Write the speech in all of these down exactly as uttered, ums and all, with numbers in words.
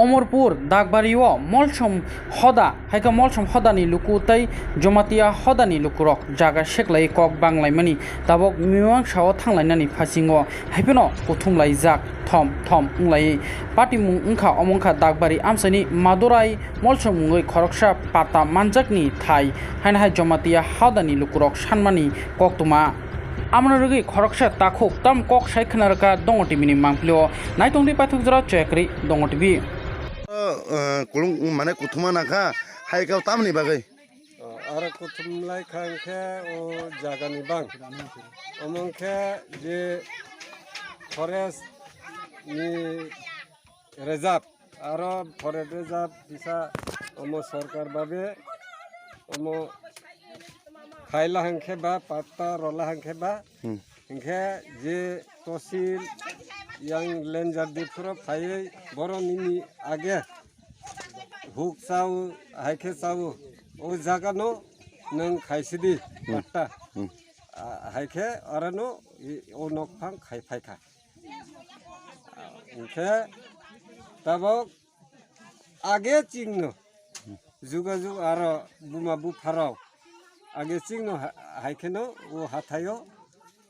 Omorpur Dakbari o Molsom hoda, hai khe Molsom hodani luku tei Jomatia hodani lukurok jaga seklai kok banglaimani tabok mimangsa o thanglainani phasingo hai phano kuthum laijak thom thom wnglai. Patimung wngkha omo wngkha Dakbari amchaini Madurai Molsom mungwi khoroksa pata manjakni thai, haino hai Jomatia hodani lukurok sanmani koktwma. Amoni rwgwi khoroksa takhuk tam kok sai khna rwkha Dongo T V ni mangpili o. Naitongdi paithak jora chekri Dongo T V. O, eh, kulung mane kuthuma nakha, hai kau tamni bagwi? O, aro kuthum lai kha hwnkhe o jagani bang. Omo hwnkhe je forest ni reserve, aro forest reserve kisa omo sorkar babe omo khaila hwnkhe ba patta rola hwnkhe ba Hmm. Hingkhe je tosil yang lenjar diphuru phaiwi borok nini age huk chao, hai khe chao, o jaga no nwng khaisidi Hmm. patta. Hmm. A, hai khe oro no i, o nok phang khai phai kha. Hingkhe tabok age chingno jugajug aro buma bupharok age chingno ha-, hai kheno o hathaio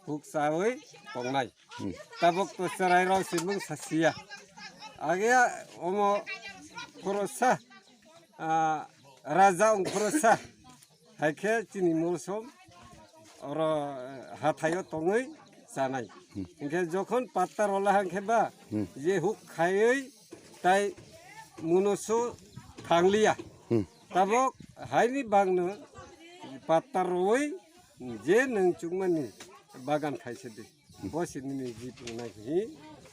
huk chawi tongnai. Hmm. Tabok to cherai rok simung sasia. Age omo khorosa, ah, raja ong khorosa. Hai khe chini Molsom oro, eh, hathaio tongwi chanai. Hmm. Hingkhe jokhon patta rola hangkhe ba Hmm. je huk khaiwi tai munusu thangliya. Hmm. Tabok haini bangno patta roi je nwng chukmani bagan khaisidi. Bo se nini jip wngnai hi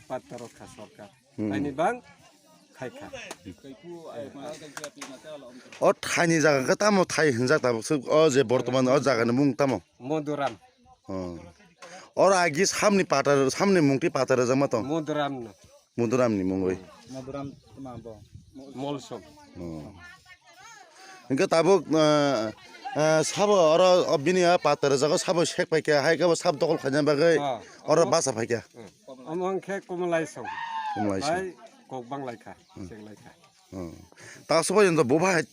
patta rokha sorkar. Hmm. Haini bang khaikha. O thaini jaga khe tamo thai hinjak tabuk se o je bortoman o jaga ni mung tamo? Moduram. Oh. Oro agi samni patar, samni mungti patar rwjakma tong? Moduram no. Moduram ni mungwi. Moduram ma bo. Molsom. Oh. Hingke tabuk, eh, eh, sabo oro, o bini a patar rwjago sabo sek paikha, hai khe bo sab dokol khaina bagwi Ah, oro omo- basa paikha. Hmm. Omo hingkhe Komolai song. Komolai song. Bai kok bang laikha, Hmm. sek laikha. Hmm. Ta sabo yento bo bai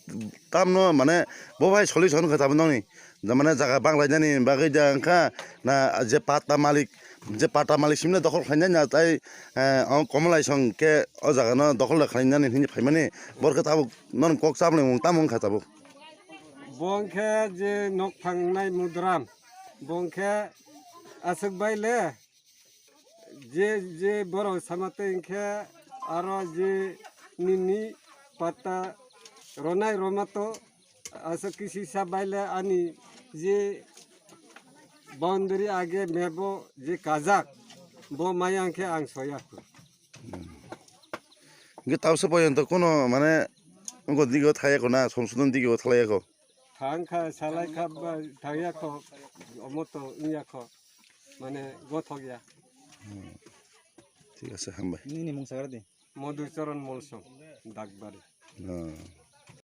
tamno mane bo bai solution kha tabuk nongni. Mane jaga bang lainani bagwi da wngkha na je patta malik, je patta malik simno dokhol khainani na tai, eh, o Komolai song khe o jaga no dokhol da khainani hinwi phaimani. Borkhe tabuk non kok chamlai mung tamo wngkha tabuk. Bo wngkhe je nok phangnai Mudram. Bo wngkhe aswk bai le je, je borok sama tei wngkhe aro je nini patta ronai roma to aswk kisi sa bai le ani je boundary age map o je kajak bo maya wngkhe ang soya. Hingke tabuk se poyonto kono mane wngkha dige o thaya ko na, somsudon dige o thalaya ko. Thang kha, salai kha, ba, thang ya kho, omo to wng ya kho, mane gothok ya. Hmm. Thik ase, hambai. Nini mung sagra di? Madhucharan Molsom, Dakbari. Hmm.